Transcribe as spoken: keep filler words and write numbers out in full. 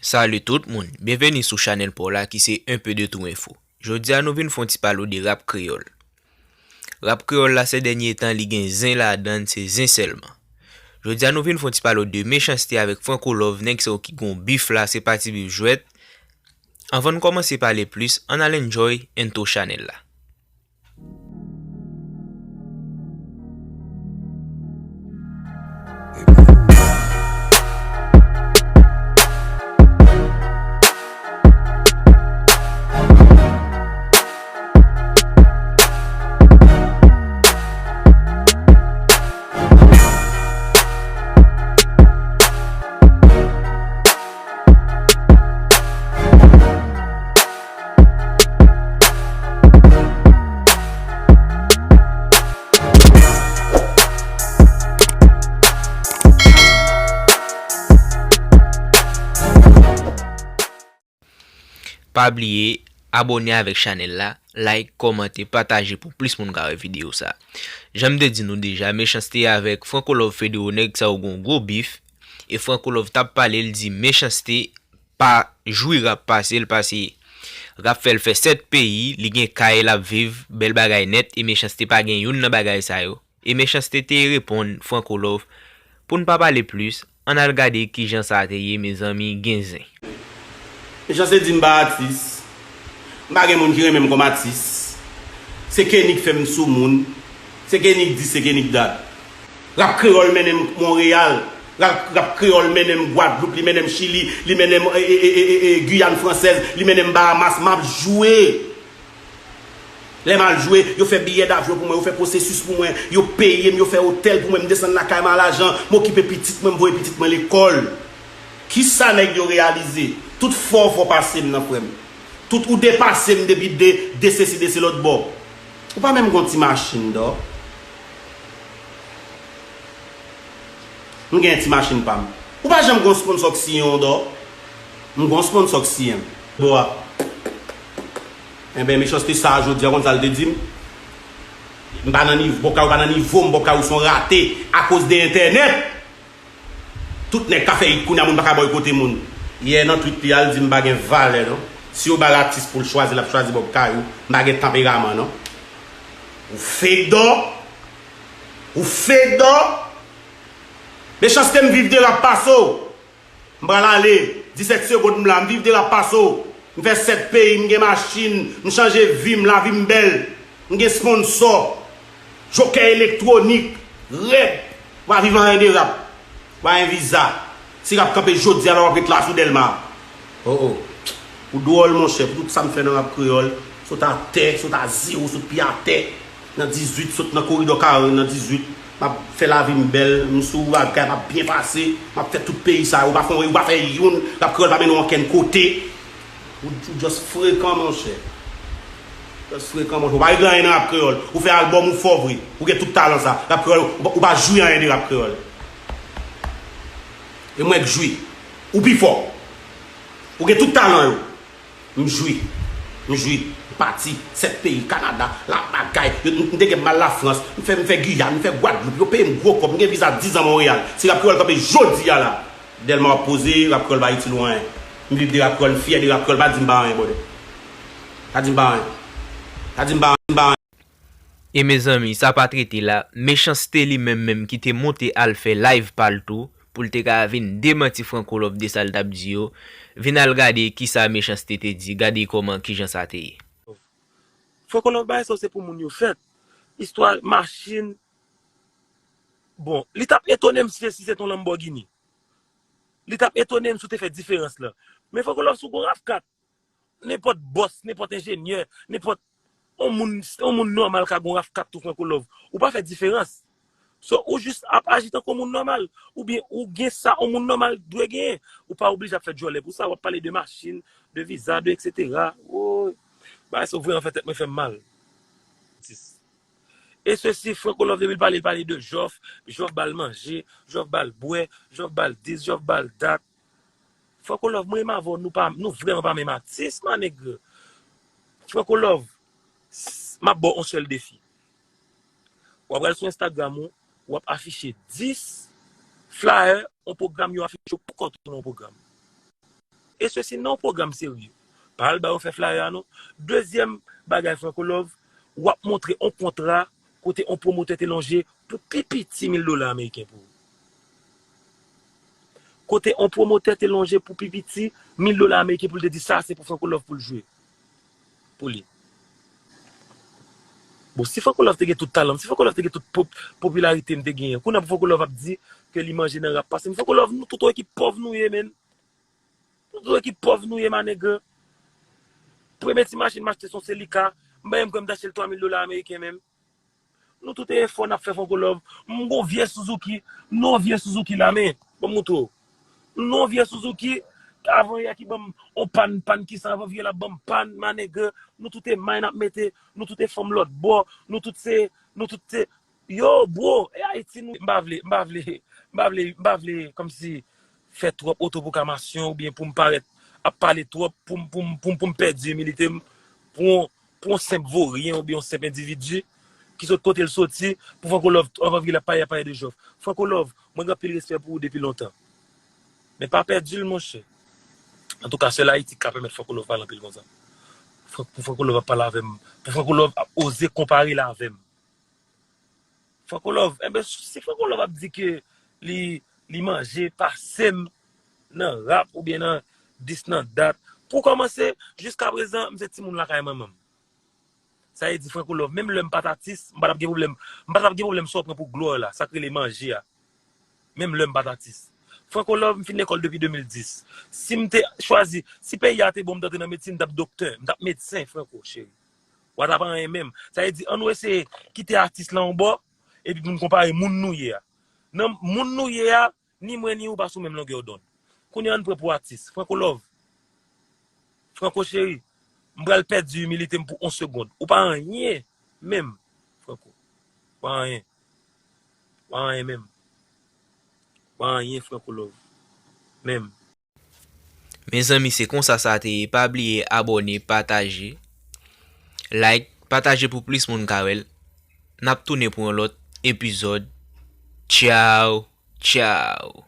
Salut tout moun, byenveni sou chanèl pa w la ki se Un peu de tout info. Jodi a nou vin fè yon ti pale w de rap kreyòl. Rap kreyòl la sè dènye tan li gen zen ladan l, se zen sèlman. Jodi a nou vin fè yon ti pale w de Mechanste avèk Franco Love, nèg sa yo ki gon bif la, se pa ti bif jwèt. Anvan n kòmanse pale plis, ann al enjoy entwo chanèl la. Pa bliye abòne avèk chanèl la, like, kòmante, pataje pou plis moun ka wè videyo sa. Jan m te di nou deja, Mechanste avèk Franco Love Federo, nèg sa yo gon gwo bif, e Franco Love t ap pale, l di Mechanste pa jwi rap pase l, pase rap fè l fè sèt peyi, li gen kay l ap viv, bèl bagay nèt, e Mechanste pa gen youn nan bagay sa yo. E Mechanste te reponn Franco Love. Pou n pa pale plis, ann al gade kijan sa te ye, mezanmi, gen zen. Mechanste di m pa atis. M pa gen moun ki renmen m kòm atis. Se Kenny k fè m sou moun. Se Kenny k dis, se Kenny k dat. Rap kreyòl mennen m Monreyal. Rap, rap kreyòl mennen m Gwadloup, li mennen m Chili, li mennen m, e, e, Giyàn fransèz, li mennen m Bahamas. M ap jwe. Lè m al jwe, yo fè biyè davyon pou mwen, yo fè pwosesis pou mwen, yo peye m, yo fè otèl pou mwen, m desann lakay mwen a lajan, m okipe pitit mwen, m voye pitit mwen lekòl. Kisa nèg yo reyalize? Tout fò w fò pase m nan, frè m. Tout ou depase m depi de, de sesi, de se lòt bò. Ou pa menm gon ti machin, dò. M gen ti machin pa m. Ou pa janm gon sponsò k siyen w, dò. M gon sponsò k siyen m. Bò a. Enben, Mechanste sa a, jodi a, konn sa l te di m? M pa nan nivo, bò kay ou pa nan nivo m, bò kay ou se yon rate akoz de entènèt. Tout nèg ka fè it kounye a, moun pa ka bòykote moun. Yè nan tweet li a, l di m pa gen valè, non. Si yo ba l atis pou l chwazi, l ap chwazi bò kay ou. M pa gen tanperaman, non. Ou fake, dò. Ou fake, dò. Mechanste, m viv de rap pase w. M pral ale, disèt segonn m la, m viv de rap pase w. M fè sèt peyi, m gen machin, m chanje vi m, lavi m bèl. M gen sponsò, jokè elektwonik, rèd. W pa viv anyen de rap. W pa gen viza. Si rap kanpe jodi a la, w ap ret la sou Dèlma. Oh, oh. Ou dwòl, monchè, pou tout sa m fè nan rap kreyòl, sot atè, sot a zewo, sot pye atè. Nan dizuit, sot nan koridò Karen nan dizuit, m ap fè lavi m bèl, m sou ouragan, m ap byen pase, m ap fè tout peyi sa yo, ou pa fè, ou pa fè youn, rap kreyòl pa mennen w ankenn kote. Ou, ou just frekan, monchè. Just frekan, monchè. Ou pa regle anyen nan rap kreyòl. Ou fè albòm, ou fò vre. Ou gen tout talan sa. Rap kreyòl, ou pa, ou pa jwi anyen de rap kreyòl. E mwen k jwi. Ou pi fò. Ou gen tout talan yo. M jwi. M jwi. M pati. Sèt peyi, Kanada, la bagay. Yo, m, m te gen m al Lafrans. M fè, m fè Giyàn, m fè Gwadloup. Yo peye m gwo kòb. M gen viza diz an Monreyal. Si rap kreyòl kanpe jodi a la, Dèlma w ap poze, rap kreyòl pa itil ou anyen. M viv de rap kreyòl, m fyè de rap kreyòl. Pa di m pa anyen, brother. Pa di m pa anyen. Pa di m pa anyen. E mezanmi, sa pa t rete la, Mechanste li menm menm ki te monte al fè live pa l tou, pou l te ka vin demanti Franco Love de sa l t ap di yo, vin al gade kisa Mechanste te di, gade kòman kijan sa te ye. Franco Love, bagay sa yo se pou moun yo fèt. Istwa machin, bon, li t ap etone m si, si se t yon Lamborghini. Li t ap etone m si w te fè diferans lan. Men Franco Love, si w gon raf kat, nenpòt bòs, nenpòt enjenyè, nenpòt yon moun, yon moun nòmal ka gon raf kat tou, Franco Love. Ou pa fè diferans. So, ou jis ap aji tankou yon moun nòmal. Oubyen ou gen sa yon moun nòmal dwe genyen. Ou pa oblije ap fè djòlè pou sa, w ap pale de machin, de viza, de etsetera. Woy. Bagay sa yo vrèman fè tèt mwen fè m mal. E sesi, Franco Love, depi l pale, l pale de Jòf, Jòf ba l manje, Jòf ba l bwè, Jòf ba l dis, Jòf ba l dat. Franco Love, mwen menm avè w, nou pa, nou vrèman pa menm atis, ma nèg. Franco Love, s-, m ap ba w yon sèl defi. W ap al sou Instagram ou, w ap afiche dis flyer, yon pwogram yo afiche pou kont ou nan yon pwogram. E sesi nan yon pwogram serye. Pa al ba yo fè flyer non. Dezyèm bagay Franco Love, w ap montre yon kontra kote yon pwomotè te lonje pou pi piti mil dola ameriken pou ou. Kote yon pwomotè te lonje pou pi piti mil dola ameriken pou l te di sa se pou Franco Love pou l jwe. Pou li. Bon, si Franco Love te gen tout talan m, si Franco Love te gen tout pop, popilarite m te genyen, kounye a pou Franco Love ap di ke li manje nan rap pase m. Franco Love, nou tout yon ekip pòv nou ye, menn. Nou tout yon ekip pòv nou ye, manèg. Premye ti machin m achte se yon Celica. M pa menm kwè m t achte l twa mil dola ameriken menm. Nou tout e efò n ap fè Franco Love. M gon vye Suzuki. M nan yon vye Suzuki la, men. Ban m moutre w. M nan yon vye Suzuki. Avan yè ki ban m on pàn, pàn ki san avan vye la ban m pàn, manèg. Nou tout e may n ap mete. Nou tout e fanm lòt bò. Nou tout se, nou tout se, yo, bro, e Ayiti nou. M pa vle, m pa vle, m pa vle, m pa vle kòmsi fè twòp otopwoklamasyon oubyen pou m parèt ap pale twòp, pou m, pou m, pou m, pou m pèdi imilite m, pou yon, pou yon senp voryen oubyen yon senp endividi ki sot kote l soti, pou Franco Love anvan vire l ap pale, ap pale de jòf. Franco Love, mwen gen anpil respè pou ou depi lontan. Men pa pèdi l, monchè. Antouka, sèl Ayiti k ka pèmèt Franco Love pale anpil konsa. Fran-, pou Franco Love ap pale avè m, pou Franco Love ap oze konpare l avè m. Franco Love, enben, si Franco Love ap di ke li, li manje pase m nan rap oubyen nan dis nan dat, pou kòmanse, jiskaprezan, m se timoun lakay manman m. Sa vle di Franco Love, menm lè m pa t atis, m pa t ap gen pwoblèm, m pa t ap gen pwoblèm sa w pran pou glwa la, sa k rele manje a. Menm lè m pa t atis. Franco Love, m fin lekòl depi de mil dis. Si m te chwazi, si peyi a te bon, m t antre nan medsin, m t ap doktè, m t ap medsen, Franco, cheri. Wa t ap anyen menm. Sa vle di, ann nou eseye kite atis lan yon bò, epi pou n konpare moun nou ye a. Nan moun nou ye a, ni mwen ni ou pa sou menm longè dond. Kounye a, ann pran pou atis. Franco Love. Franco cheri, m pral pèdi imilite m pou yon segonn. Ou pa anyen menm, Franco. Ou pa anyen. Ou pa anyen menm. Ou pa anyen, Franco Love. Menm. Mezanmi, se konsa sa te ye. Pa bliye abòne, pataje, like, pataje pou plis moun ka wè l. N ap tounen pou yon lòt epizòd. Tchaw, tchaw.